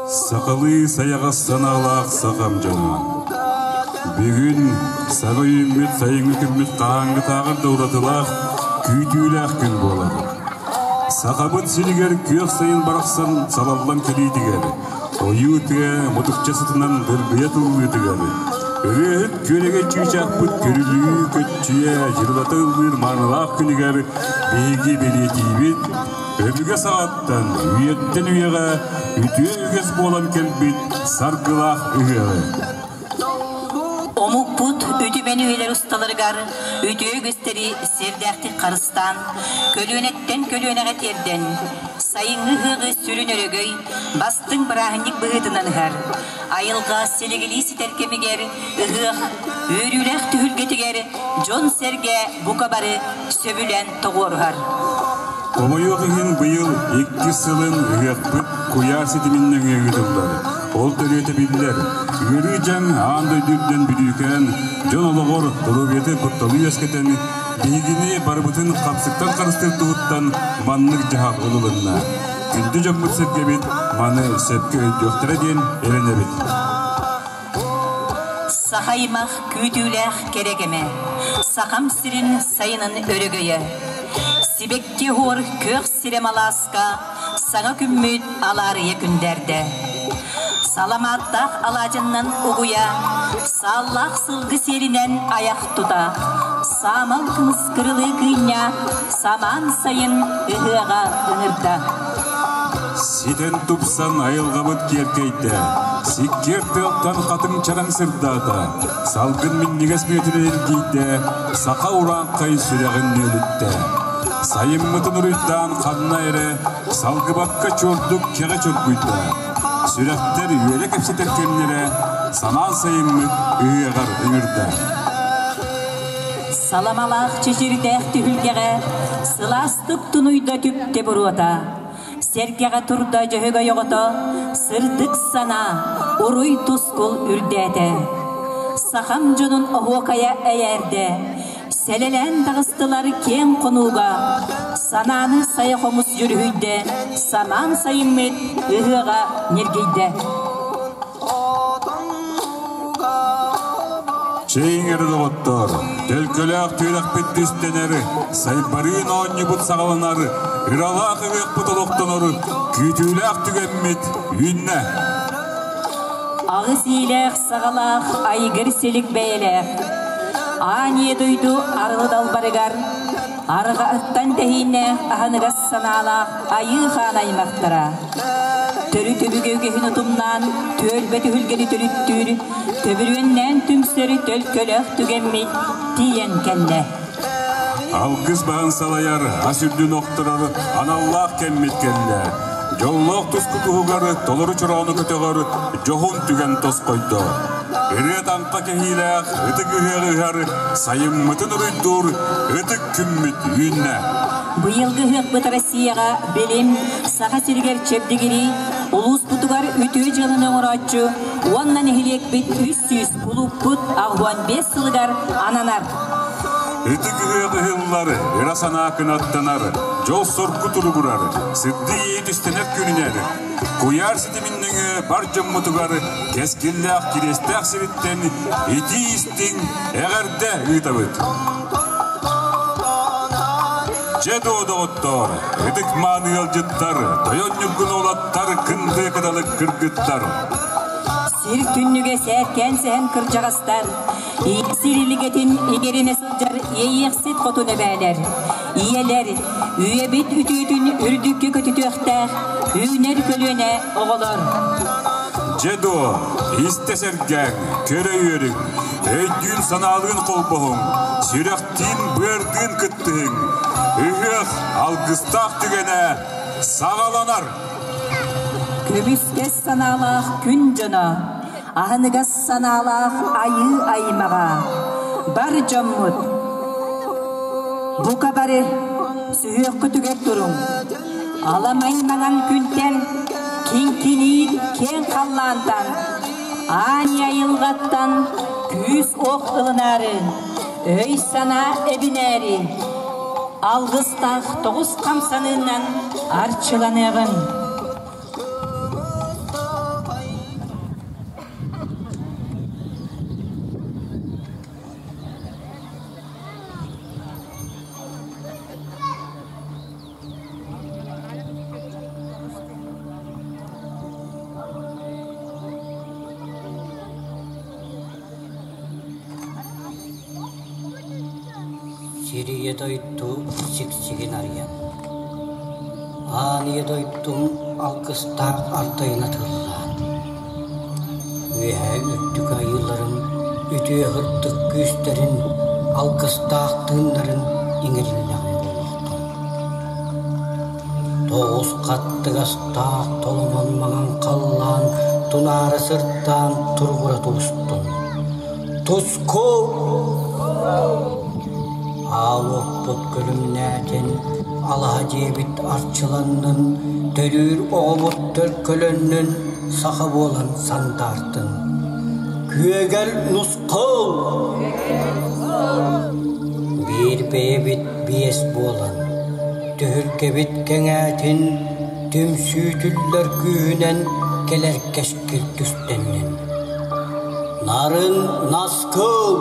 Сахалыы сайаҕас санаалаах сахам дьоно. Бүгүн саҥа үүммүт сайыҥҥы күммүт хаһааҥҥытааҕар да уратылаах, күүтүүлээх күн буолар. Сахабыт сиригэр күөх сайын барахсан салаллан кэлиитигэр, ойуу тыа мутукча сытынан дыргыйа тыллыытыгар, ырыаһыт күөрэгэй чыычаахпыт көрүлүү көччүйэ дьырылата ыллыыр маанылаах күнүгэр биһиги бэлиэтиибит, Өбүгэ саҕаттан үйэттэн үйэҕэ үтүө үгэс буолан кэлбит саргылаах ыһыаҕы. Омукпут үтүмэн үйэлэр усталарыгар үтүө үгэстэри сиэрдээхтик харыстаан, көлүөнэттэн көлүөнэҕэ тиэрдэн, сайыҥҥы ыһыаҕы сүрүн өрөгөй, бастыҥ бырааһынньык быһыытынан ыһар. Айылҕа силигилии ситэр кэмигэр ыһыах үөрүүлээх түһүлгэтигэр дьон-сэргэ бука бары сөбүлээн тоҕуоруһар. Хомойуох иһин быйыл иккис сылын ыһыахпыт куйаар ситимин нөҥүө ыытыллар. Ол төрүөтэ биллэр. Ыарыы дьаҥ аан дойду үрдүнэн бүрүүкээн, дьон олоҕор доруобуйата кутталы үөскэтэн, биһигини барыбытын хапсыктан харыстыыр туһуттан маннык дьаһал ылылынна. Күндү дьоммут-сэргэбит маны сөпкө өйдүөхтэрэ диэн эрэнэбит. Саха аймах күүтүүлээх кэрэ кэмэ, Сахам сирин сайынын өрөгөйө. Сибэкки оһуор күөх сирэм алааска саҥа күммүт алаарыйа күндээрдэ. Саламааттаах алаадьыннан угуйа, сааллаах сылгы сиэринэн айах тута, саамал кымыс кырылыы кыынньа, самаан сайын ыһыаҕа ыҥырда. Ситэн тупсан айылҕабыт киэркэйдэ, сиккиэр тыалтан хатыҥ чараҥ сырдаата, салгын минньигэс мүөтүнэн илгийдэ, саха урааҥхай сүрэҕин нүөлүттэ. Сайыммытын уруйдаан ханна эрэ салгыбакка чуордук кэҕэ чоргуйда. Сүрэхтэр үөрэ кэпсэтэр кэмнэрэ самаан сайыммыт ыһыаҕар ыҥырда. Саламалаах чэчирдээх түһүлгэҕэ сылаастык тунуйда түптэ буруота. Сэргэҕэ турда дьөһөгөй оҕото, сырдык санаа, уруй тускул үрдээтэ. Сахам дьонун оһуокайа эйээрдэ, сэлэлээн таҕыстылар киэҥ хонууга, санааны сайа хомус дьүрүһүйдэ, самаан сайыммыт ыһыаҕа ньиргийдэ. Чэйиҥ эрэ доҕоттоор, төлкөлөөх түөрэхпит түстэнэр, сайбарыын оонньуубут саҕаланар, ыралаах ыһыахпыт олохтонор, күүтүүлээх түгэммит үүннэ. Аҕыс иилээх саҕалаах айгыр силик бэйэлээх, аан ийэ дойду арылы далбарыгар, арҕаһыттан тэһииннээх аһыныгас санаалаах айыы хаан аймахтара Төрүт өбүгэ үгэһин утумнаан, түөлбэ түһүлгэни төрүттүүр, төбүрүөннээн түмсэр төлкөлөөх түгэммит тиийэн кэллэ. Алгыс баһын салайар, ас үрдүн охторор аналлаах кэммит кэллэ. Дьоллоох туску туһугар толору чороону көтөҕөр дьоһун түгэн тосхойдо. Ырыа таҥха кэһиилээх ытык ыһыаҕы ыһар, сайыммытын уруйдуур ытык күммүт үүннэ. Быйылгы ыһыахпыт Россияҕа билим, Саха сиригэр чэбдигирии, улууспутугар үтүө дьыаланы оҥорооччу уонна нэһилиэкпит 300 кулууппут 85 сылыгар ананар. Ытык ыһыах ыһыллар, ыра санаа кынаттанар, дьол-соргу туругурар, сырдык иэйи түстэнэр күнүнэр, куйаар ситимин нөҥүө бар дьоммутугар кэскиллээх кириэстээх сириттэн итии-истиҥ эҕэрдэ ыытабыт. Дьэ дуо, доҕоттоор, ытык-мааны ыалдьыттар, тойон ньургун уолаттар, кындыы кыталык кыргыттар. Сир түннүгэ сээркээн сэһэн кырдьаҕастар, сир илигэтин игэринэ сылдьар иэйиэхсит хотун эбээлэр, ийэлэр, үйэбит үтүөтүн үрдүккэ көтүтүөхтээх үүнэр көлүөнэ оҕолор. Дьэ дуо, истэ сэргээҥ, көрө үөрүҥ, өйдүүн-санаалыын холбоһуҥ, сүрэхтиин-быардыын кыттыһыҥ, ыһыах алгыстаах түгэнэ саҕаланар! Көмүскэс санаалаах күн дьоно, аһыныгас санаалаах айыы аймаҕа, бар дьоммут, бука бары сүһүөххүтүгэр туруҥ, аламай маҥан күнтэн, киҥкиниир киэҥ халлаантан, аан айылҕаттан күүс-уох ылынаары, өй-санаа эбинээри, алгыстаах тоҕус хамсаныынан арчыланыаҕыҥ. Сир ийэ дойду сиксигин арыйан, Аан ийэ дойдум алгыстаах ардайын атыллаан, Үөһээ үрдүк айыыларын үтүө сырдык күүстэрин, алгыстаах тыыннарын иҥэриннэҕим буолуохтун. Тоҕус хаттыгастаах толомон маҥан халлаан тунаара сырдаан туругура тубустун. Туску! Аал уоппут күлүмнээтин, алаһа дьиэбит арчыланнын, төрүүр оҕобут төлкөлөннүн, саха буолан сандаартын. Күөгэл нусхал! Биир бэйэбит биэс буолан, түһүлгэбит кэҥээтин, түмсүүтүллэр күүһүнэн кэлэр кэскил түстэннин. Нарын наскыл!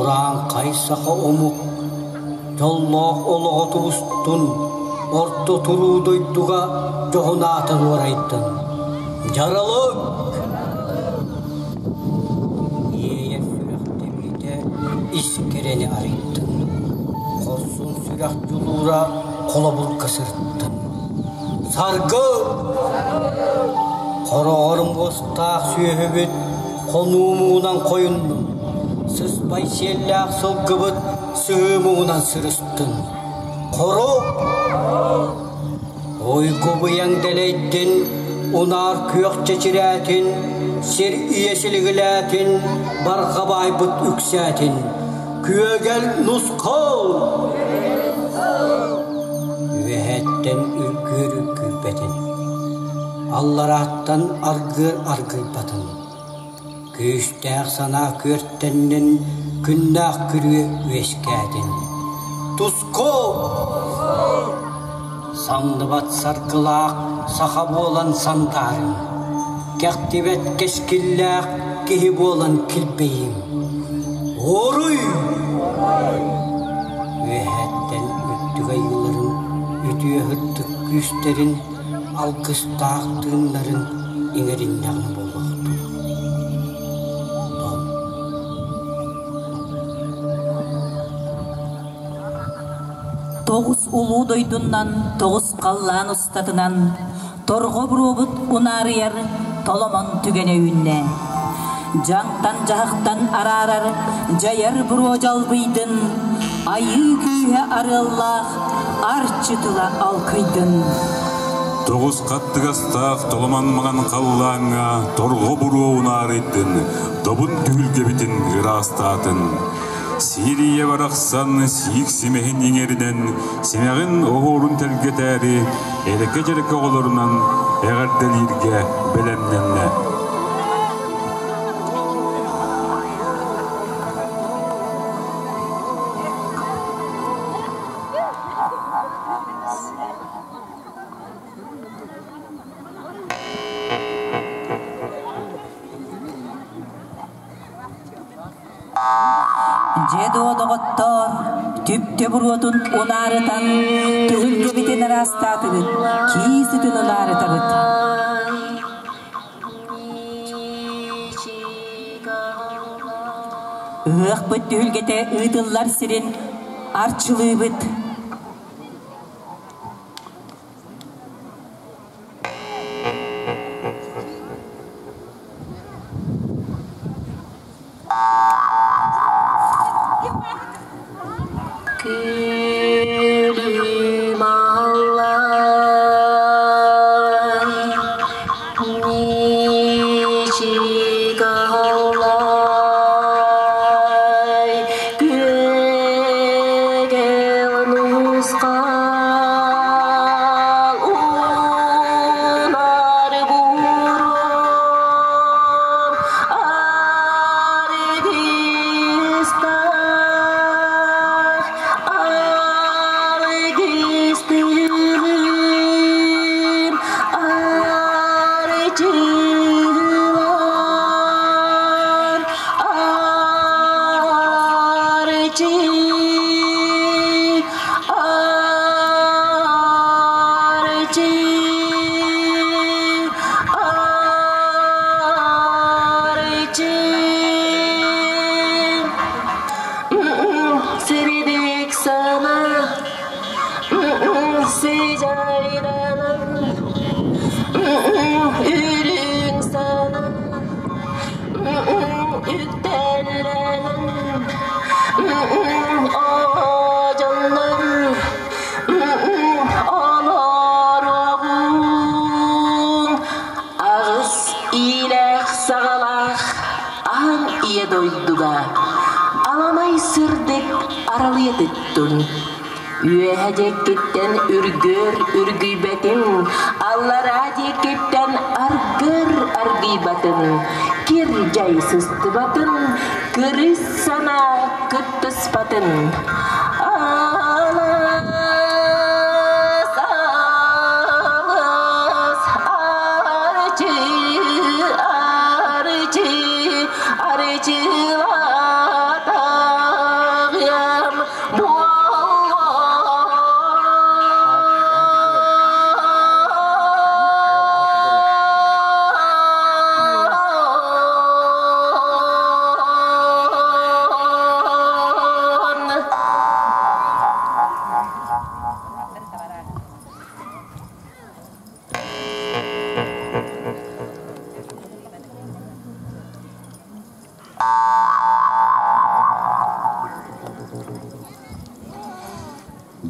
Урааҥхай саха омук дьоллоох олоҕо тубустун, орто туруу дойдуга дьоһун аатын уорайдын. Дьаралык! Иэйэр сүрэх тэбиитэ ис кэрэни арыйдын, хорсун сүрэх дьулуура холобурга сырыттын. Саргы! Хороҕор муостаах сүөһүбүт хонуу муҥунан хойуннун, сыспай сиэллээх сылгыбыт сыһыы муҥунан сырыстын. Хоро! Уйгу быйаҥ дэлэйдин, унаар күөх чэчирээтин, сир ийэ силигилээтин, барҕа баайбыт үксээтин. Күөгэл нусхал! Үөһэттэн үргүөр үргүйбэтин, алларааттан аргыар аргыйбатын. Күүстээх санаа күөртэннин, күннээх күрүө үөскээтин. Туску! Самныбат саргылаах саха буолан сандаарыҥ, кэхтибэт кэскиллээх киһи буолан килбэйиҥ. Уоруй! Үөһэттэн үрдүк айыыларын үтүө сырдык күүстэрин, алгыстаах тыыннарын иҥэриннэҕим буолуохтун. Тоҕус улуу дойдунан, тоҕус халлаан устатынан торҕо буруобут унаарыйар толомон түгэнэ үүннэ. Дьаҥтан-дьаһахтан араарар дьайар буруо дьалбыйдын, айыы күүһэ арыаллаах арчы тыла алкыйдын. Тоҕус хаттыгастаах толомон маҥан халлааҥҥа торҕо буруо унаарыйдын, добун түһүлгэбитин ыраастаатын. Сиирийэ барахсан сиик симэһин иҥэринэн, симэҕин оһуорун тэлгэтээри, эрэкэ-дьэрэкэ оҕолорунан эҕэрдэлииргэ бэлэмнэннэ. Дьэ дуо, доҕоттоор, түптэ буруотун унаарытан, түһүлгэбитин ыраастаатыбыт, киис ытын унаарытабыт. Ыһыахпыт түһүлгэтэ ыытыллар сирин арчылыыбыт. Күлүм аллан ничик аллай күөгэл. тыктын. Үөһэ диэкиттэн үргүөр үргүйбэтин, аллараа диэкиттэн аргыр аргыйбатын, кир-дьай сыстыбатын, кырыс санаа кыттыспатын. Алаас, алыс, арчы, арчы, арчылатаҕым буоллун.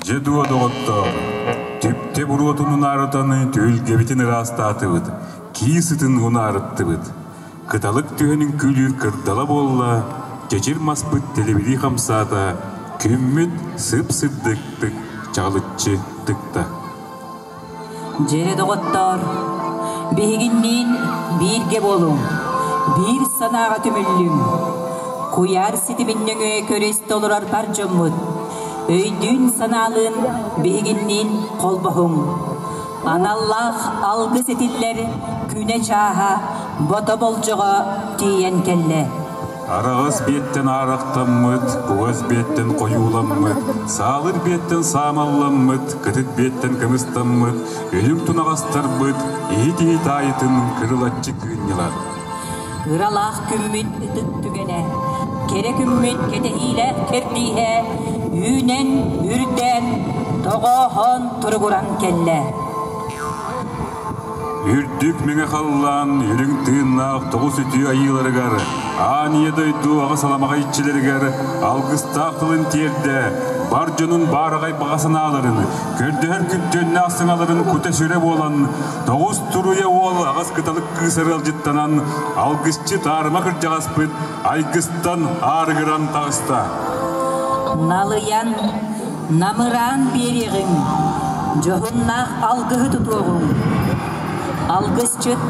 Дьэ дуо, доҕоттоор, түптэ буруотун унаарытан түһүлгэбитин ыраастаатыбыт, кии сытын унаарыттыбыт. Кыталык түһэн үҥкүүлүүр кырдала буолла, чэчир маспыт тэлибирии хамсаата, күммүт сып-сырдыктык чаҕылыччы тыкта. Дьиэ доҕоттоор, биһигинниин бииргэ буолуҥ, биир санааҕа түмүллүҥ. Куйаар ситимин нөҥүө көрө-истэ олорор бар дьоммут, өйдүүн-санаалыын биһигинниин холбоһуҥ. Аналлаах алгыс этиллэр күнэ-чааһа бото болдьоҕо тиийэн кэллэ. Араҕас биэттэн аарахтаммыт, кугас биэттэн хойууламмыт, саалыр биэттэн саамалламмыт, кытыт биэттэн кымыстаммыт, өлүҥ тунаҕастарбыт, иһит-иһит аайытын кырылаччы кыынньылар. Ыралаах күммүт ытык түгэнэ, кэрэ күммүт кэтэһиилээх кэрдииһэ үүнэн, үрдээн, тоҕооһон туругуран кэллэ. Үрдүк мэҥэ халлаан үрүҥ тыыннаах тоҕус үтүө айыыларыгар, аан ийэ дойду аҕыс аламаҕай иччилэригэр алгыстаах тылын тиэрдэ, бар дьонун баараҕай баҕа санааларын, көрдөһөр күттүөннээх саҥаларын кута-сүрэ буолан, тоҕус туруйа уол аҕыс кыталык кыыс арыалдьыттанан, алгысчыт аарыма кырдьаҕаспыт айгыстан аарыгыран таҕыста. Налыйан, намыраан биэриэҕиҥ, дьоһуннаах алгыһы тутуоҕуҥ. Алгысчыт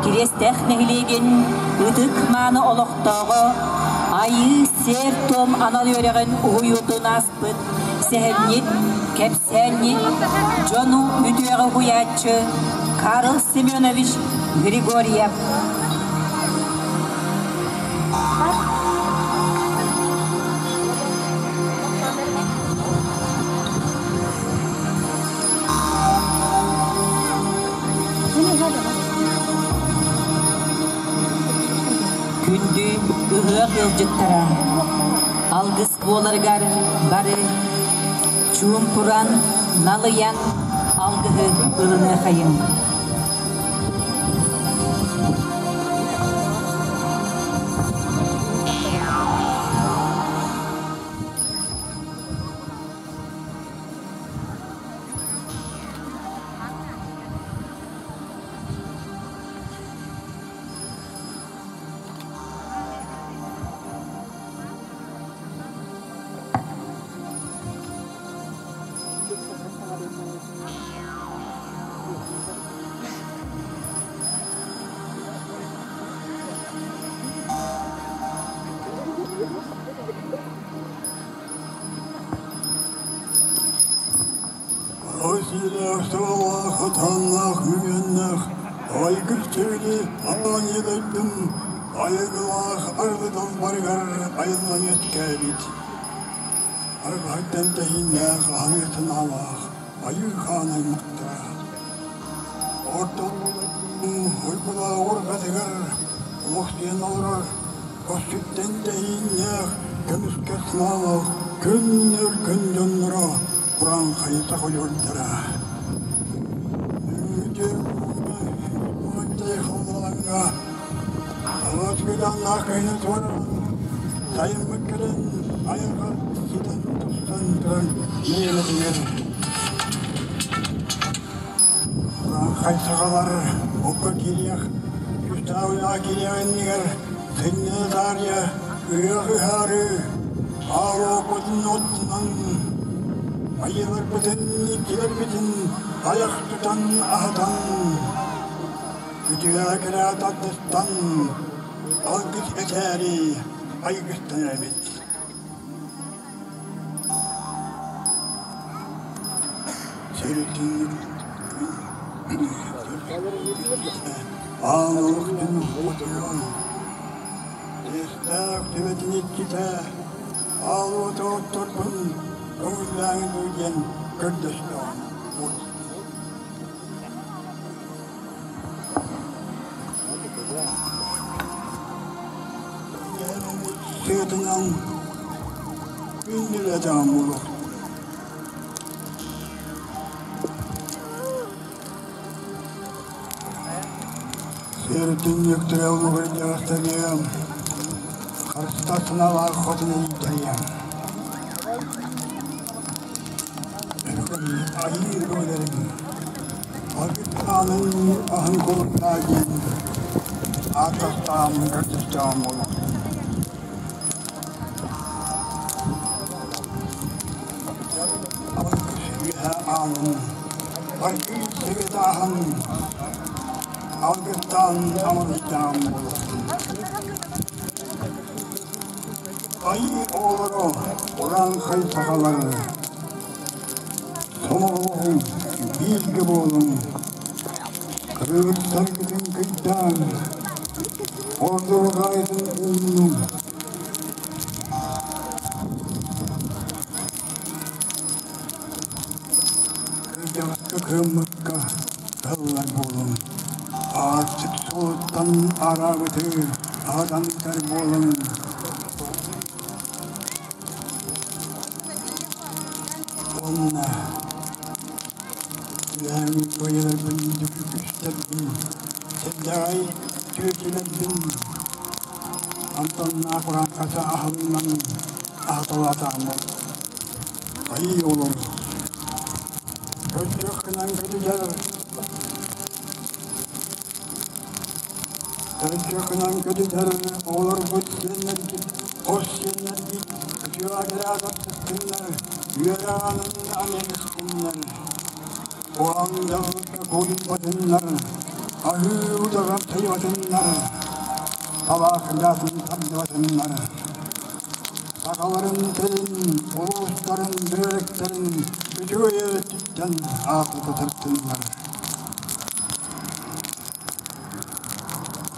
Кириэстээх нэһилиэгин ытык-мааны олохтооҕо Айыы сиэр-туом анал үөрэҕин уһуйуутун ааспыт сэһэнньит, кэпсээнньит, дьону үтүөҕэ уһуйааччы Карл Семенович Григорьев. Күндү ыһыах ыалдьыттара, алгыс буоларыгар бары чуумпуран, налыйан алгыһы ылыныахайыҥ. Силээх хатааннаах үгэннээх айгыр чэбили аан дойдум айылгылаах аргы далбарыгар айыллан үөскээбит арҕаһыттан тэһииннээх аһыҥа санаалаах айыы хаан аймахтара Орто уйгулаах уорҕатыгар олохсуйан олорор Көстүттэн тэһииннээх көмүскэ сыналаах күн-өркөн дьонноро урааҥхайы сахойордара. Халлааҥҥа алаас кыдааннаах кыһыны туораан, сайыммыт кэлэн айылҕа ситэн тупсан туран миэлэтигэр Урааҥхай сахалар окко киириэх, күүстээх киириэх иннигэр сынньана таарыйа ыһыах ыһаары, аар оокутун оттунан, Айыларбытын, иккилэрбитин айах тутан аһатан, үтүө кэрэ тардыстан, алгыс этээри айгыстан эрэбит. Сөрүтүн аан олохтун хотуйан, Тиэстээх түбэтин иккитэ аал уоту отторбун көҥүллээҥ дуу диэн көрдөстөҕүм Сыатынан күндүлэтэҕим буолуох. Сиэртинньиктэрэ улугурдьаҕастаныам, харыстасыналаах хотун ыйдарыам. Айыы өргөлөрүн, алгыстаанын аһын кулуттаа диэн ааттастаам көрдөстөҕүм буолуохтун. Алгыс үөһэ аанын, баргый сэбиэт ааһан, алгыстаан амалыйдаан буолуохтун. Айыы оҕолоро, урааҥхай сахалар, сомоҕолоһуҥ, бииргэ буолуҥ, кыргыттаргытын кыйдаан, ордурҕаайытын ууннуҥ. Кырдьаҕаска кыаммакка кыһаллар буолуҥ, аартык суолуттан аараабыты аһатан ыытар буолуҥ. Уонна үөһээҥҥи кыайыыларбын үстэрбин, сирдэҕэй түөтүлэрбин Антоннаах урааҥхата аһылынан аһаталаатаҕым айыы олору. Көрдөххүнэн көтүтэр, көрдөххүнэн көтүтэр оҕолорбут сиэннэргит, хос сиэннэргит үтүө таттыстыннар, үөрэҕинэн аньыыстыннар, Куһаҕан дьаллыкка куолуйбатыннар, аһыы утаҕар тайбатыннар, табаах дьаатын тардыбатыннар. Сахаларын тилин, улуустарын, бөһүөлэктэрин үчүгэй өттүттэн аахпыта тартыннар.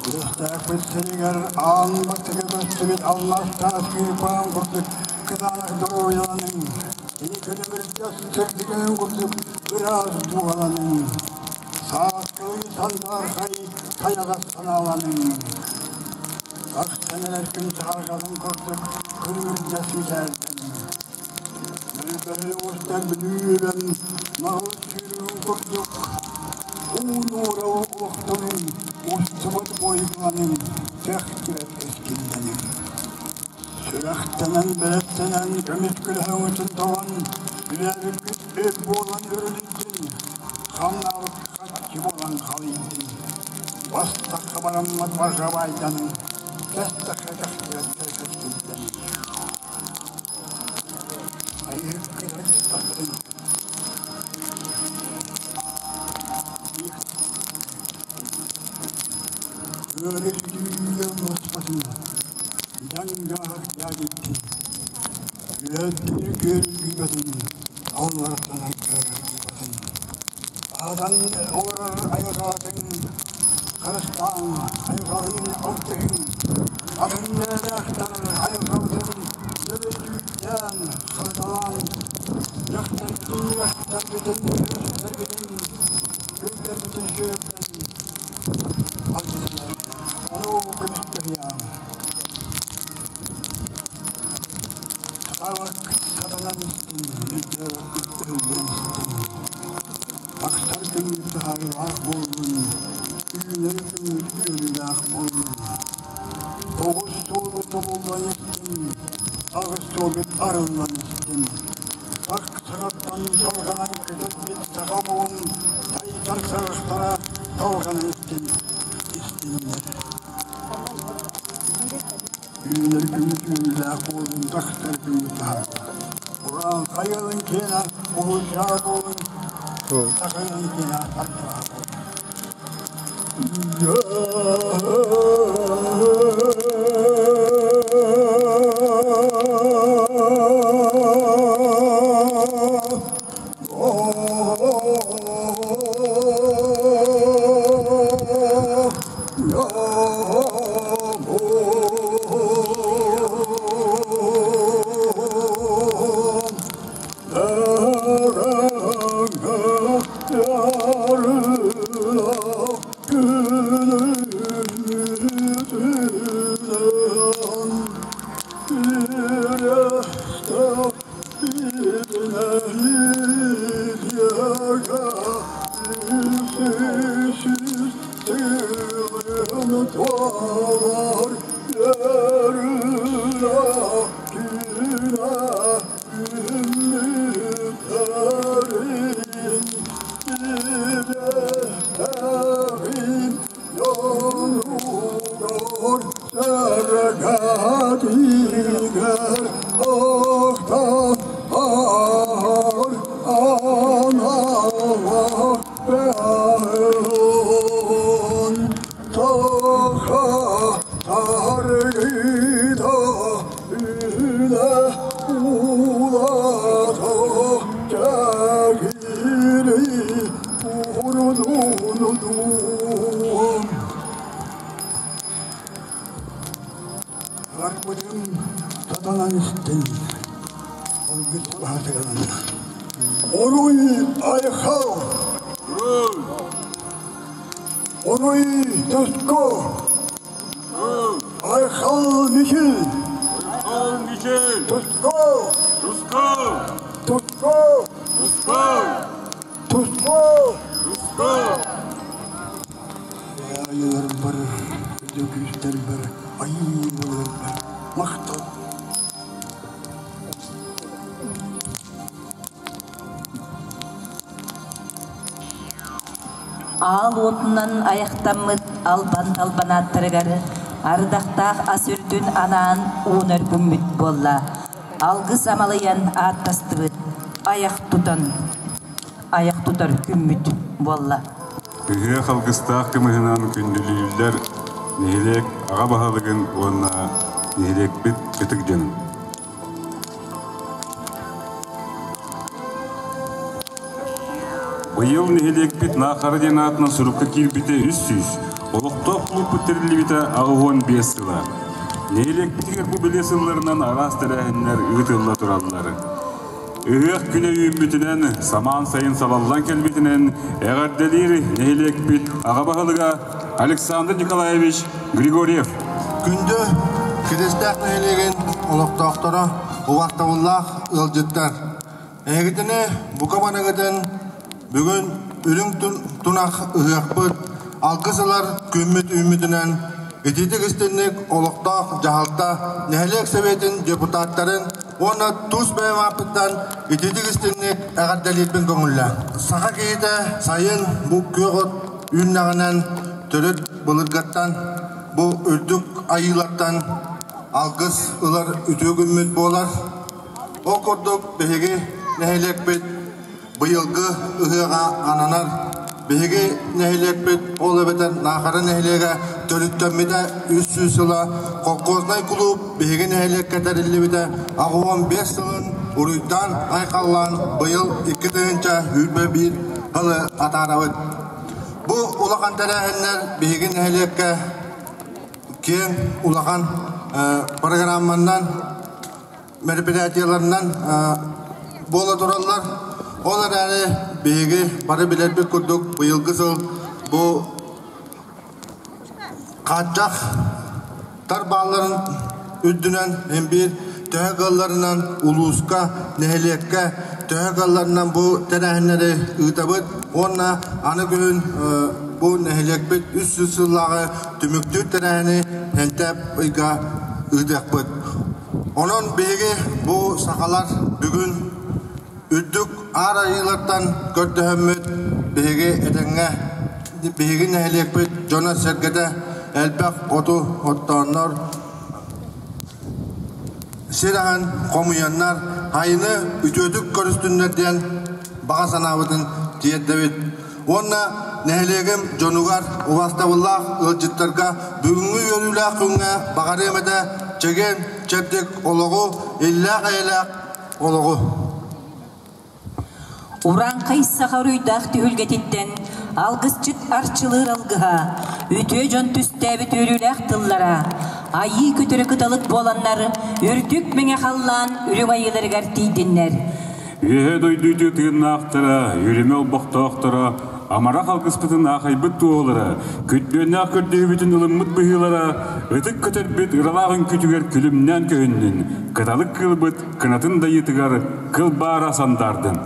Үөстээхпит сиригэр аан бастакы көстүбүт алмаастаах кыырпаҕын курдук кытаанах доруобуйаланыҥ, кини күлүмүрдэс сырдыгын курдук ыраас дууһаланыҥ, сааскылыы сандаархай сайаҕас санааланыҥ. Тахсан эрэр күн саһарҕатын курдук күлүмүрдэс мичээрдэниҥ. Бөрө уостар бүлүүрэн наҕыл сүүрүгүн курдук уу-нуура олохтонуҥ, устубут буойугуланыҥ, кэхтибэт кэскиллэниҥ. Сүрэхтэнэн, бэлэстэнэн, көмүс күлэһэҥитин тоҕон, үлээбиккит үп буолан үрүлүйдүн, хамнаабыт харчы буолан халыйдын. Бастакы бараммат барҕа баайданыҥ, кэстэххэ кэхтибэт кэскиллэниҥ. Айыһыккын Ыарыы муспатын, дьаҥ-дьаһах дьаадьыттын, үөттүнү күөрүлгүйбэтин, аллараттан кыаргыйбатын. Аһатан олорор айылҕатын харыстааҥ, айылҕалыын алтыһыҥ, атын нээлээхтэр айылҕабытын өрөтүүрдээн, харыталаан, дьахтарбытын, үрэхтэрбитин, өрүстэрбитин, күөллэрбитин сүөрдэн Ону көмүскэһиэҕиҥ. Сатаабаккыт сатанан истиҥ, өйдөөбөккүт өйдөөн истиҥ. Тахсар күҥҥүт таһаарыылаах буоллун, үүнэр күҥҥүт үөрүүлээх буоллун. Тоҕус суолу тобуллан истиҥ, аҕыс суолгут арыллан истиҥ. Сах саҕаттан салҕанан көтөлбүт саха омугун тайдар саҕахтара салҕанан истин, истиннэр. Үүнэр күммүт үүнүүлээх буоллун, тахсар күммүт таһаарда. Урааҥхай ыалын киэнэ Уһуллаа буолун, такайан кина тардылаа Арбытын сатанан истин, олгут баһатыгынан. Оруй айхал! Оруй туско! Айхал мичил! Айхал мичил! Туско! Туско! Туско! Туско! Туско! Туско! Айыларым бар, күүстэр бар, айыларым бар, махтал. Аал уотунан аяхтаммыт албан талбанааттарыгар ардахтаах ас үрдүн анаан уунар күммүт буолла. Алгыс амалыйан ааттастыбыт, аяқ тутан, аяқ тутар күммүт буолла. Ыһыах алгыстаах кымыһынан күндүлүүллэр нэһилиэк аҕа баһылыгын уонна нэһилиэкпит ытык дьонун. Быйыл нэһилиэкпит Наахара диэн аатынан сурукка киирбитэ 300, олохтоох кулууппут тэриллибитэ 85 сыла. Нэһилиэкпитигэр бу бэлиэ сылларынан араас тэрээһиннэр ыытылла тураллар. Ыһыах күнэ үүммүтүнэн, самаан сайын салаллан кэлбитинэн эҕэрдэлиир нэһилиэкпит аҕа баһылыга Александр Николаевич Григорьев. Күндү Киристээх нэһилиэгин олохтоохторо, убастабыллаах ыалдьыттар! Эһигитини бука барыгытын бүгүн үрүҥ тунах ыһыахпыт алгыс ылар күммүт үүммүтүнэн итиитик истинник олохтоох дьаһалта нэһилиэк сэбиэтин депутаттарын уонна тус бэйэм ааппыттан итиитик истинник эҕэрдэлиирбин көҥүллээ. Саха киһитэ сайын бу күөх от үүннэҕинэн төрүт былыргаттан бу үрдүк айыылартан алгыс ылар үтүө күммүт буолар. Ол курдук биһиги нэһилиэкпит быйылгы ыһыаҕа ананар. Биһиги нэһилиэкпит, ол эбэтэр Наахара нэһилиэгэ төрүттэммитэ 300 сыла, колхознай кулууп биһиги нэһилиэккэ тэриллибитэ 85 сылын уруйдаан айхаллаан быйыл 2021 сылы атаарабыт. Бу улахан тэрээһиннэр биһиги нэһилиэккэ киэҥ улахан программанан мероприятиеларынан буола тураллар. Ол эрээри биһиги бары билэрбит курдук быйылгы сыл бу хааччах тар баалларын үрдүнэн биир төһө кыалларынан улууска, нэһилиэккэ төһө кыалларынан бу тэрээһиннэри ыытабыт уонна аны күһүн бу нэһилиэкпит 300 сыллааҕы түмүктүүр тэрээһини Хэнтээп ыйга ыытыахпыт. Онон биһиги бу сахалар бүгүн үрдүк аар айыылартан көрдөһөммүт биһиги этэҥҥэ биһиги нэһилиэкпит дьоно-сэргэтэ элбэх оту оттооннор сир аһын хомуйаннар айыны үтүөтүк көрүстүннэр диэн баҕа санаабытын тиэрдэбит. Уонна нэһилиэгим дьонугар, убастабыллаах ыалдьыттарга бүгүҥҥү үөрүүлээх күҥҥэ баҕарыам этэ чэгиэн, чэбдик олоҕу, иллээх-эйэлээх олоҕу. Урааҥхай саха уруйдаах түһүлгэтиттэн алгысчыт арчылыыр алгыһа, үтүө дьон түстээбит үөрүүлээх тыллара, айыы көтөрө кыталык буоланнар үрдүк мэҥэ халлаан үрүҥ айыыларыгар тиийдиннэр. Үөһэ дойду үтүө тыыннаахтара, үрүмэ олбохтоохторо, амарах алгыспытын аахайбыт туоһулара, күрдүөннээх көрдөһүүбүтүн ылыммыт быһыылара, ытык көтөрбүт ыралаах үҥкүүтүгэр күлүмнээн көһүннүн, кыталык кыылбыт кынатын дайыытыгар кылбаара сандаардын.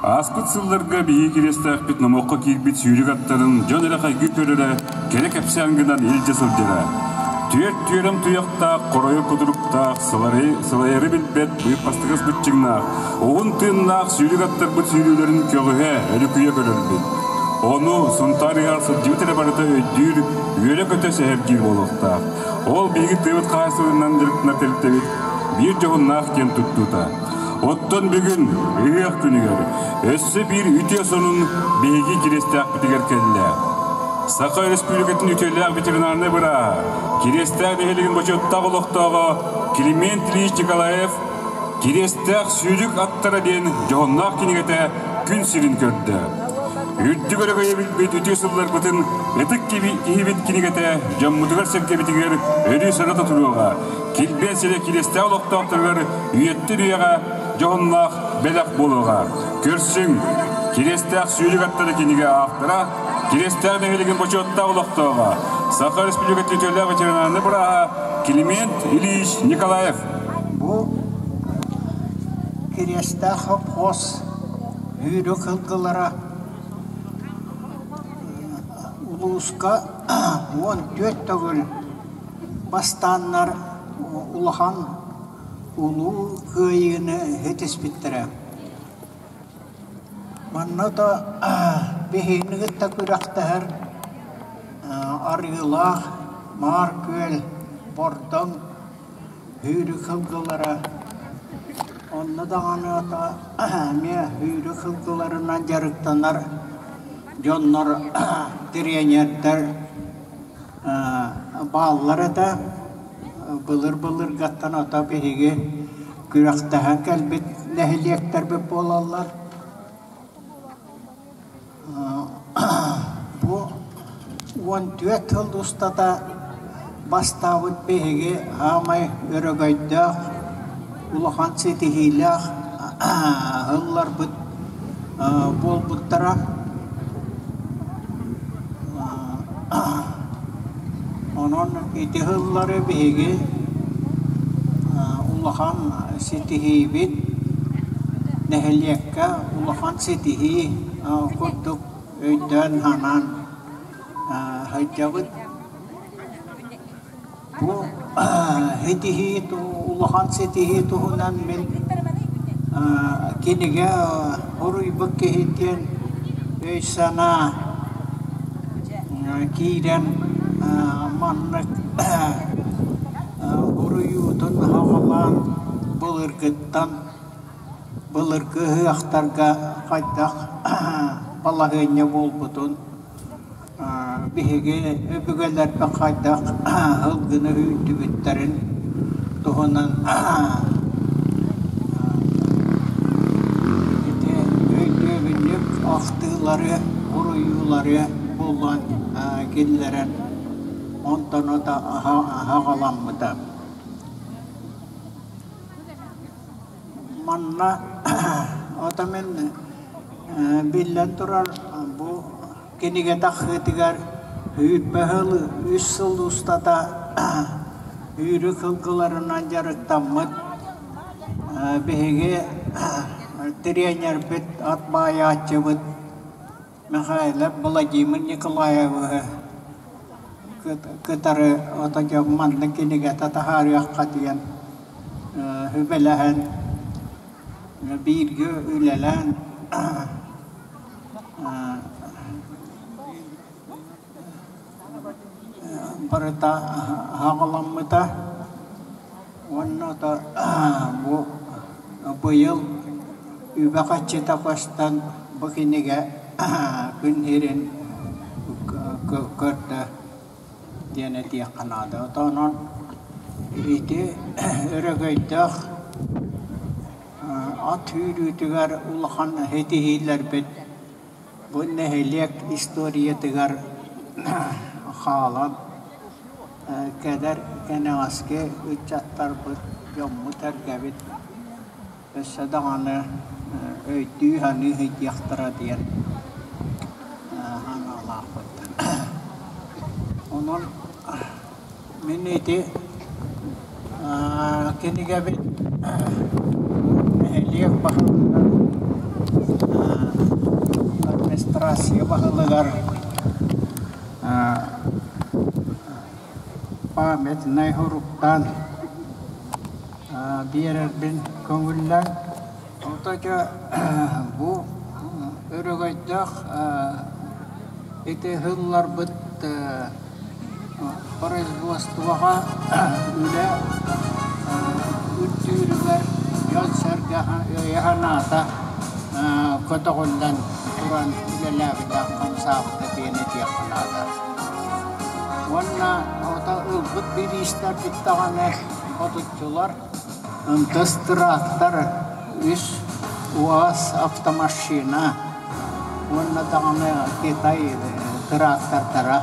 Ааспыт сылларга биһиги кириэстээхпит номоххо киирбит сүүрүк аттарын дьон эрэ хайгыы көрөрө, кэрэ кэпсээн гынан илдьэ сылдьара. Түөрт түөрэм туйахтаах, хоройор кутуруктаах, сылайары билбэт быыппастыгас быччыҥнаах, уһун тыыннаах сүүрүк аттарбыт сүүрүүлэрин көҕүһэ, өрүкүйэ көрөрбүт. Ону Сунтаар ыһыаҕар сылдьыбыт эрэ барыта өйдүүр, үөрэ-көтө сэһэргиир буолуохтаах. Ол биһиги тыабыт хаһаайыстыбатынан дьарыктанар тэрилтэбит биир дьоһуннаах диэн туттуута. Оттон бүгүн ыһыах күнүгэр өссө биир үтүө сонун биһиги Кириэстээхпитигэр кэллэ. Саха Өрөспүүбүлүкэтин үтүөлээх ветеринарнай бырааһа, Кириэстээх нэһилиэгин бочуоттаах олохтооҕо Климент Ильич Николаев Кириэстээх сүүрүк аттара диэн дьоһуннаах кинигэтэ күн сирин көрдө. Үрдүк өрөгөйө билбит үтүө сылларбытын ытык киһибит кинигэтэ дьоммутугар-сэргэбитигэр өрүү саната туруоҕа, килбиэн сирэ кириэстээх олохтоохторугар үйэттэн үйэҕэ дьоһуннаах бэлэх буолуоҕа. Көрсүҥ, Кириэстээх сүүрүк аттара кинигэ автора, Кириэстээх нэһилиэгин бочуоттаах олохтооҕо, Саха Республикатын үтүөлээх ветеринарнай бырааһа Климент Ильич Николаев. Бу Кириэстээх совхоз үүрүк ылгылара улууска 14 төгүл бастааннар. улахан улуу кыайыыны ситиспиттэрэ. Манна да биһигини кытта күрэхтэһэр Арыылаах, Маар Күөл, Бордоҥ, Һүүрүк сылгылара. Онно даҕаны эмиэ һүүрүк сылгыларынан дьарыктанар дьоннор, тириэньэрдэр бааллар этэ. Былыр-былыргаттан ото биһиги күрэхтэһэн кэлбит нэһилиэктэрбит буолаллар. Бу 14 сыл устата бастаабыт биһиги саамай өрөгөйдөөх, улахан ситиһиилээх сылларбыт буолбуттара. Онон ити сыллары биһиги улахан ситиһиибит, нэһилиэккэ улахан ситиһии курдук өйдөөн-санаан сылдьабыт. Бу ситиһии улахан ситиһии туһунан мин кинигэ суруйбут киһи диэн өй-санаа киирэн маннык суруйуутун саҕалаан былыргыттан былыргы ыһыахтарга хайдах балаһыанньа буолбутун Биһиги өбүгэлэрбит хайдах сылгыны үүрдүбүттэрин туһунан ити өйдөбүнньүк ахтыылары, уруйуулары булан киллэрэн онтон аһаҕаламмыта. Манна ото мин биллэн турар бу Кинигэ тахсыытыгар 20 сыл, үс сыл устата үүрүк сылгыларынан дьарыктаммыт биһиги тириэньэрбит, ат баайааччыбыт Михайлов Владимир Николаевиһы кытары ото дьон маннык кинигэтэ таһаарыахха диэн сүбэлэһэн бииргэ үлэлээн Барыта аҕаламмыта уонна бу быйыл үбэ-харчыта көстөн бу кинигэ күн сирин көрдө диэн этиэххэ наада. Онон ити өрөгөйдөөх Ат сүүрүүтүгэр улахан ситиһиилэрбит бу нэһилиэк историятыгар хаалан кэлэр кэнэҕэски ыччаттарбыт, дьоммут-сэргэбит өссө даҕаны өйдүү-саныы сылдьыахтара диэн санаалаахпыт. Онон Мин ити кинигэбин нэһилиэк баһылыгар, администрация баһылыгар памятнай суруктаан биэрэрбин көҥүллээн. Ото дьэ бу өрөгөйдөөх ити сылларбыт Производствоҕа үлэ үрдүүрүгэр дьон-сэргэ өйө-санаата көтөҕүллэн туран үлэлээбитэ, хамсаабыта диэн этиэххэ наада. Уонна ото ылбыт бириистэрбит даҕаны ботуччулар МТС трактор, үс УАЗ автомашина уонна даҕаны Китай трактордара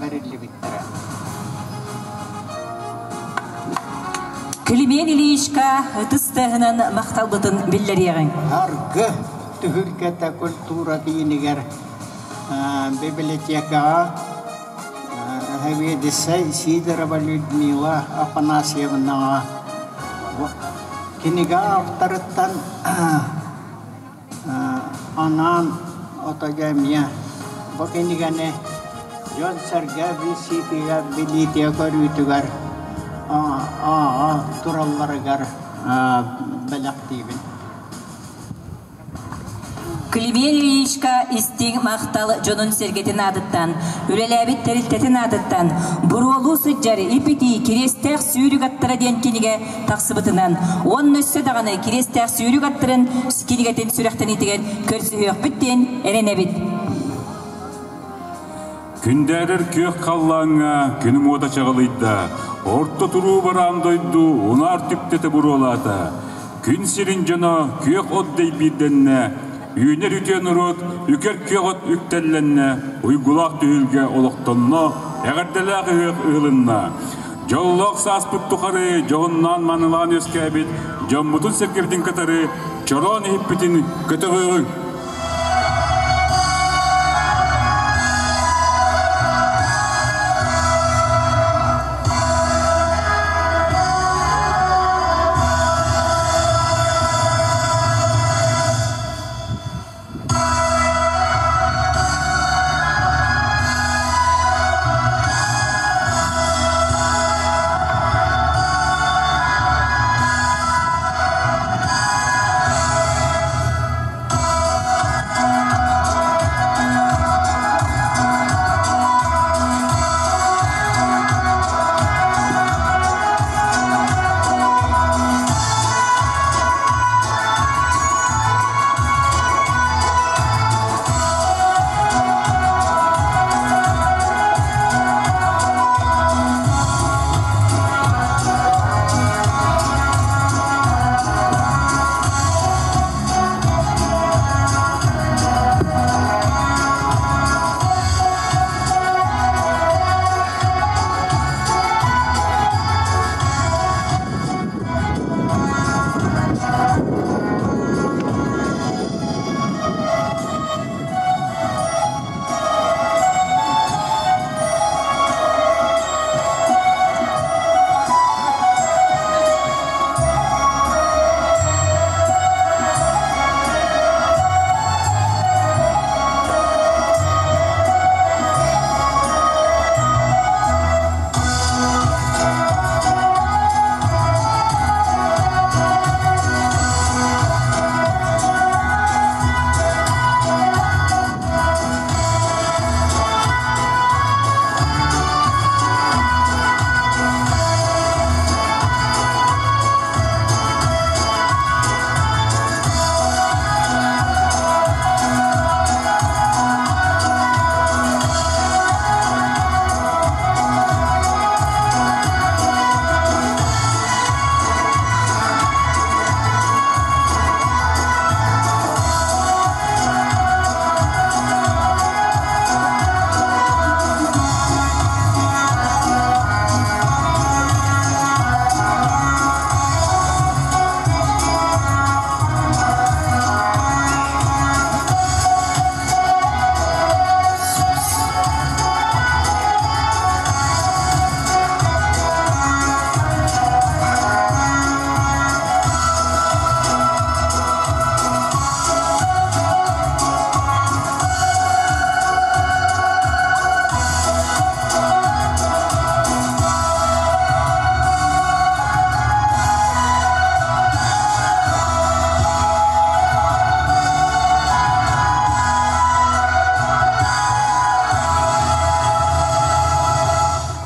бэриллибиттэрэ. Климент Ильичка ытыс тыаһынан махталбытын биллэриэҕиҥ. Аргы түһүлгэтэ культура киинигэр библиотекаҕа сэбиэдиссэй Сидорова Людмила Афанасьевнаҕа кинигэ авторыттан Анаан отого эмиэ бу кинигэни Дьон-сэргэ билсиитигэр, билиитигэр-көрүүтүгэр туралларыгар бэлэхтиибин. Климент Ильичка истиҥ махтал дьонун-сэргэтин аатыттан, үлэлээбит тэрилтэтин аатыттан буруолуу сылдьар ипитии Кириэстээх сүүрүк аттара диэн кинигэ тахсыбытынан уонна өссө даҕаны Кириэстээх сүүрүк аттарын кинигэтин сүрэхтэниитигэр көрсүһүөхпүт диэн эрэнэбит. Күндээрэр күөх халлааҥҥа күнүм уота чаҕылыйда, орто туруу бараан дойду унаар түптэтэ буруолаата. Күн сирин дьоно күөх от дэйбиирдэннэ, үүнэр үтүө норуот үкэр күөх от үктэллэннэ, уйгулаах түһүлгэ олохтонно, эҕэрдэлээх ыһыах ыһылынна. Дьоллоох сааспыт тухары дьоһуннаан-маанылаан үөскээбит дьоммутун-сэргэбитин кытары чороон иһиппитин көтөҕүөҕүҥ!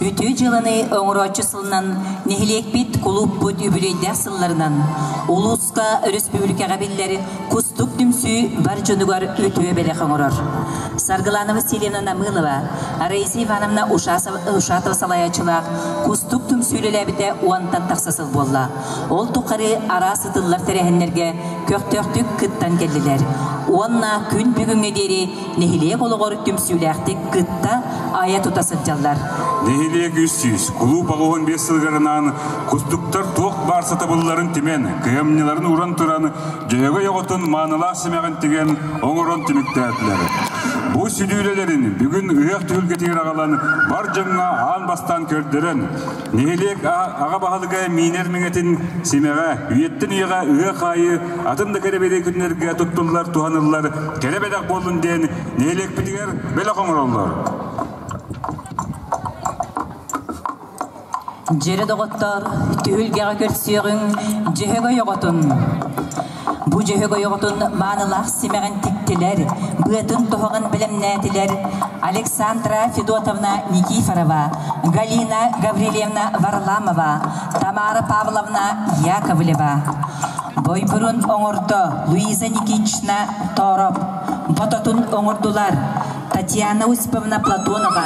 Үтүө дьыаланы оҥорооччу сылынан нэһилиэкпит кулууппут үбүлүөйдээх сылларынан улууска, өрөспүүбүлүкэҕэ биллэр Кустук түмсүү бар дьонугар үтүө бэлэх оҥорор. Саргылана Васильевна Намылова, Раиса Ивановна Ушатова салайааччылаах Кустук түмсүү үлэлээбитэ уонтан тахса сыл буолла. Ол тухары араас ытыллар тэрээһиннэргэ көхтөөхтүк кыттан кэллилэр. Уонна күн бүгүҥҥэ диэри нэһилиэк олоҕор түмсүүлээхтик кытта айа тута сылдьаллар. Нэһилиэк 300, кулууп 85 сылыгар анаан кустуктар туох баар сатабылларын түмэн, кыһамньыларын ууран туран, дьөһөгөй оҕотун маанылаах симэҕин тигэн, оҥорон түмүктээтилэр. Бу сүдүүлэлэрин бүгүн ыһыах түһүлгэтигэр аҕалан, бар дьоҥҥо аан бастаан көрдөрөн, Нэһилиэк аҕа баһылыга миинэр миҥэтин симэҕэ, үйэттэн үйэҕэ ыһыах аайы атын да кэрэ күннэргэ туттуллар, туһаныллар кэрэ бэлэх буоллун диэн нэһилиэкпитигэр бэлэх оҥороллор. Дьэрэ доҕоттор, түһүлгэҕэ көрсүөҕүҥ Дьөһөгөй оҕотун. Бу Дьөһөгөй оҕотун маанылаах симэҕин тиктилэр, быатын тоһоҕун бэлэмнээтилэр Александра Федотовна Никифорова, Галина Гаврильевна Варламова, Тамара Павловна Яковлева. Бойбурун оҥордо Луиза Никитична Тороп, бототун оҥордулар Татьяна Осиповна Платонова,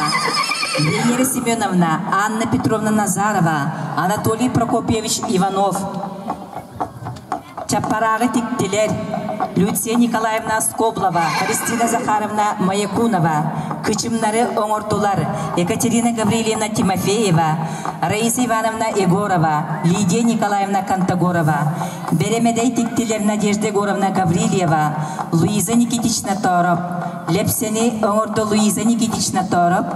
Венера Семеновна, Анна Петровна Назарова, Анатолий Прокопьевич Иванов. Чаппарааҕы тиктилэр Люция Николаевна Скоблова, Христина Захаровна Маякунова, кычымнары оҥордулар Екатерина Гаврильевна Тимофеева, Раиса Ивановна Егорова, Лидия Николаевна Кантагорова, Бэрэмэдэй тиктилэр Надежда Егоровна Гаврильева, Луиза Никитична Тороп, Лэпсэни оҥордо Луиза Никитична Тороп,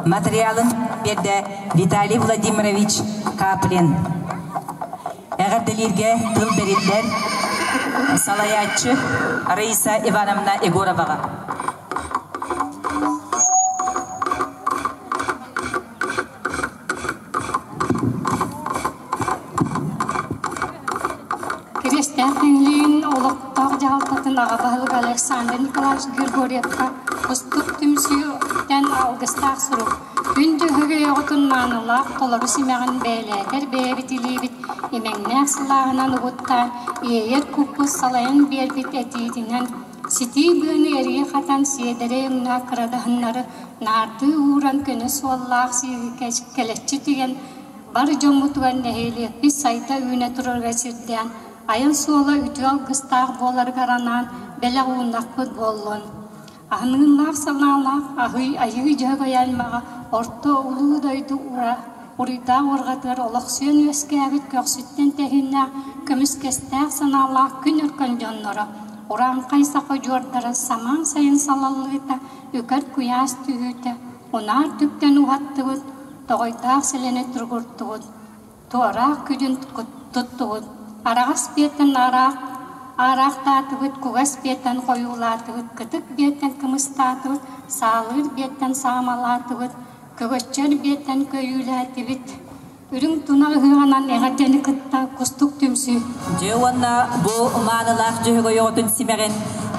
материалын биэрдэ Виталий Владимирович Каплин. Эҕэрдэлииргэ тыл бэриллэр салайааччы Раиса Ивановна Егороваҕа. Кириэстээх нэһилиэгин олохтоох дьаһалтатын аҕа баһылыга Александр Николаевич Григорьевка Кустук түмсүүттэн алгыстаах сурук Күн Дьөһөгөй оҕотун маанылаах толору симэҕин бэйэлээтэр бэйэбит илиибит имэҥнээх сылааһынан угуттаан, иэйэр куппут салайан биэрбит этиитинэн ситии быаны эрийэ хатан сиэдэрэй өҥнөөх кырадаһыннары наардыы ууран көнө суоллаах сииги кэлэччи тигэн бар дьоммутугар нэһилиэкпит сайда-үүнэ турарыгар сирдээн, айан суола үтүө алгыстаах буоларыгар анаан бэлэх ууннахпыт буоллун. Аһыныылаах санаалаах аһый айыы Дьөһөгөй аймаҕа орто улуу дойду ура уруйдаах уорҕатыгар олохсуйан үөскээбит көхсүттэн тэһииннээх көмүскэстээх санаалаах күн өркөн дьонноро, урааҥхай саха удьуордара самаан сайын салаллыыта, үкэр куйаас түһүүтэ, унаар түптэн уһаттыбыт, тоҕойдоох сэлэни туругуртубут, туораах күдүн туттубут, араҕас биэттэн араах аараахтаатыбыт, кугас биэттэн хойуулаатыбыт, кытык биэттэн кымыстаатыбыт, саалыыр биэттэн саамалаатыбыт, көгөччөр биэттэн көйүүлээтибит. Үрүҥ тунах ыһыаҕынан эҕэрдэни кытта Кустук түмсүү. Дьэ уонна бу маанылаах Дьөһөгөй оҕотун симэҕин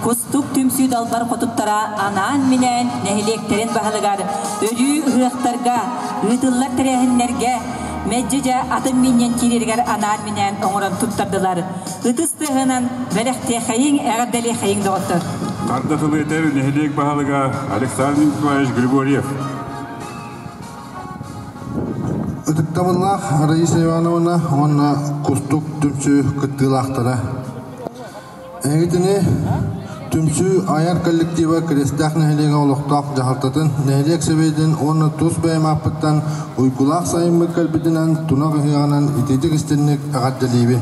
Кустук түмсүү далбар хотуттара анаан-минээн нэһилиэктэрин баһылыгар өрүү ыһыахтарга, ыытыллар тэрээһиннэргэ мэлдьи дьэ атын минньэн киирэригэр анаан-минээн оҥорон туттардылар. Ытыс тыаһынан бэлэхтиэхэйиҥ, эҕэрдэлиэхэйиҥ доҕоттор! Харда тылы этэр нэһилиэк баһылыга Александр Николаевич Григорьев. Ытыктабыллаах Раиса Ивановна уонна Кустук түмсүү кыттыылаахтара. Эһигитини түмсүү айар коллектива Кириэстээх нэһилиэгэ олохтоох дьаһалтатын, нэһилиэк сэбиэтин уонна тус бэйэм ааппыттан уйгулаах сайыммыт кэлбитинэн тунах ыһыаҕынан итиитик истинник эҕэрдэлиибин.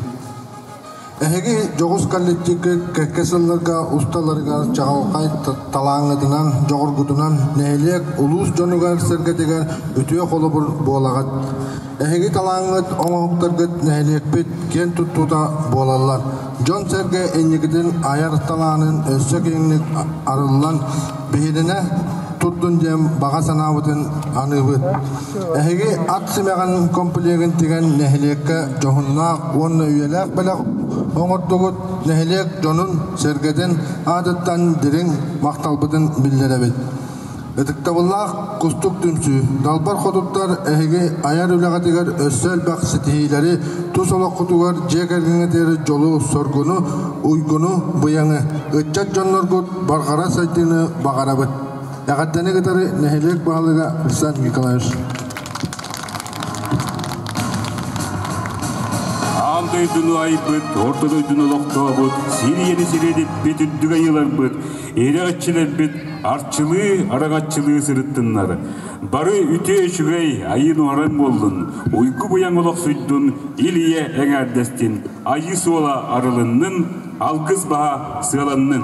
Эһиги дьоҕус коллективка кэккэ сылларга усталарыгар чаҕылхай талааҥҥытынан, дьоҕургутунан нэһилиэк, улуус дьонугар-сэргэтигэр үтүө холобур буолаҕыт. Эһиги талааҥҥыт, оҥоһуктаргыт нэһилиэкпит киэн туттуута буолаллар. Дьон-сэргэ инникитин айар талаанын өссө киэҥник арыллан, биһирэнэ турдун диэн баҕа санаабытын аныыбыт. Эһиги ат симэҕин комплегын тигэн нэһилиэккэ дьоһуннаах уонна үйэлээх бэлэх оҥордугут, нэһилиэк дьонун-сэргэтин аатыттан дириҥ махталбытын биллэрэбит. Ытыктабыллаах Кустук түмсүү, далбар хотуттар эһиги айар үлэҕитигэр өссө элбэх ситиһиилэри, тус олоххутугар дьиэ кэргэҥҥитигэр дьолу-соргуну, уйгуну, быйаҥы, ыччат дьонноргут барҕара сайдыыны баҕарабыт. Эҕэрдэни кытары нэһилиэк баһылыга Александр Николаевич. Аан дойдуну айбыт, орто дойдуну олохтообут, сир ийэни сириэдиппит, үрдүк айыыларбыт, иһирэх иччилэрбит арчылыы, араҥаччылыы сырыттыннар. Бары үтүө үчүгэй, айыы нуһаран буоллун, уйгу быйаҥ олохсуйдун, ил ийэ эҥээрдэстин, айыы суола арылыннын, алгыс баһа сыаланнын.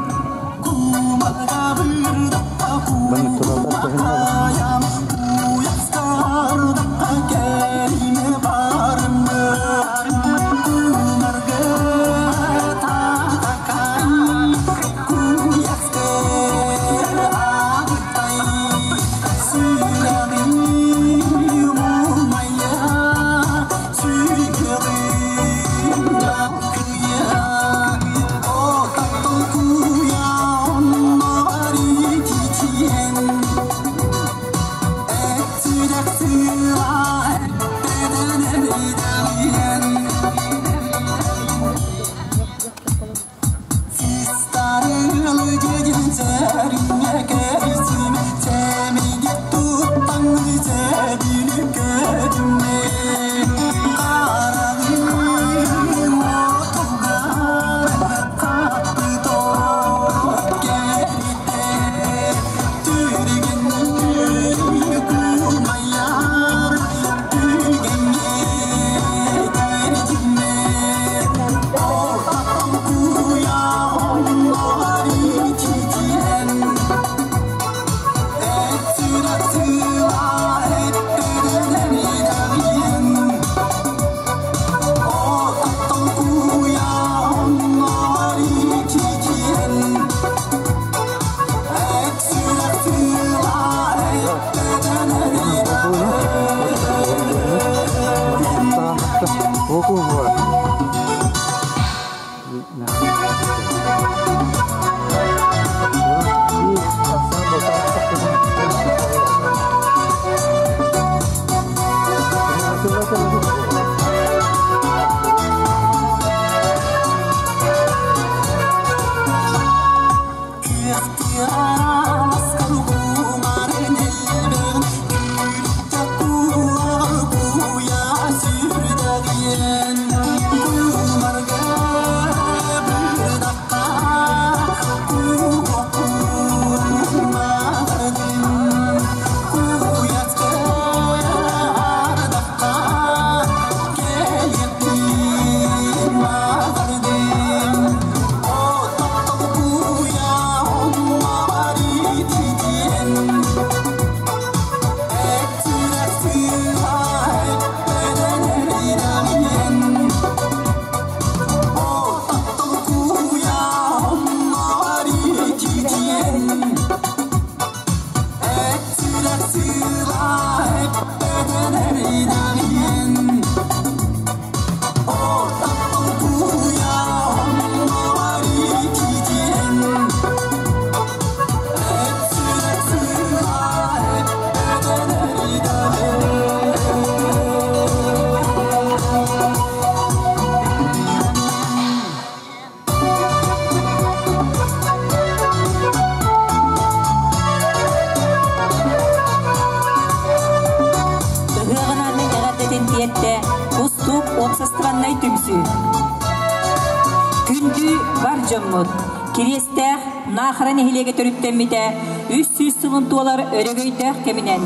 бар дьоммут! Кириэстээх Наахара нэһилиэгэ төрүттэммитэ 300 сылын туолар өрөгөйдөөх кэминэн,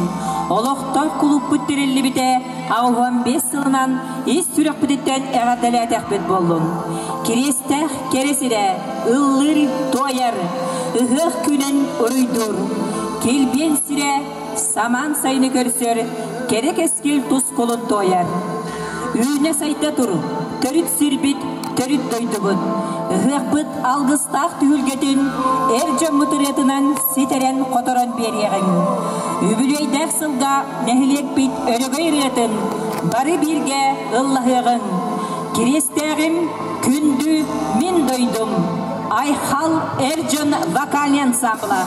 олохтоох кулууппут тэриллибитэ 85 сылынан ис сүрэхпититтэн эҕэрдэлээтэхпит буоллун. Кириэстээх кэрэ сирэ ыллыыр, туойар, ыһыах күнүн уруйдуур. Килбиэн сирэ самаан сайыны көрсөр, кэрэ кэскил тускулун туойар. Үүнэ сайда тур, төрүт сирбит, төрүт дойдубут. Ыһыахпыт алгыстаах түһүлгэтин эр дьоммут ырыатынан ситэрэн-хоторон биэриэҕиҥ. Үбүлүөйдээх сылга нэһилиэкпит өрөгөй ырыатын бары бииргэ ыллаһыаҕыҥ. Кириэстээҕим, күндү мин дойдум, Айхал эр дьон вокальный ансамбла.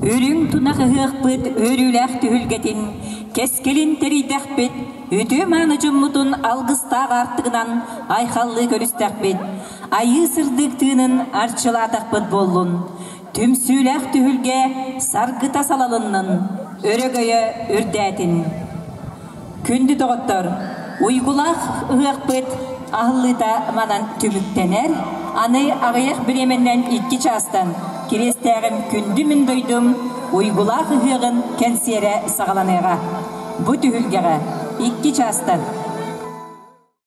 Үрүҥ тунах ыһыахпыт үөрүүлээх түһүлгэтин, кэскилин тэрийдэхпит, үтүө-мааны дьоммутун алгыстаах аартыгынан айхаллыы көрүстэхпит, айыы сырдык тыынын арчылаатахпыт буоллун. Түмсүүлээх түһүлгэ саргыта салалыннын, өрөгөйө үрдээтин. Күндү доҕоттор, уйгулаах ыһыахпыт аһыллыыта манан түмүктэнэр. Аны аҕыйах бириэмэннэн икки чаастан Кириэстээҕим күндү мин дойдум уйгулаах ыһыаҕын кэнсиэрэ саҕаланыаҕа. Бу түһүлгэҕэ икки чаастан.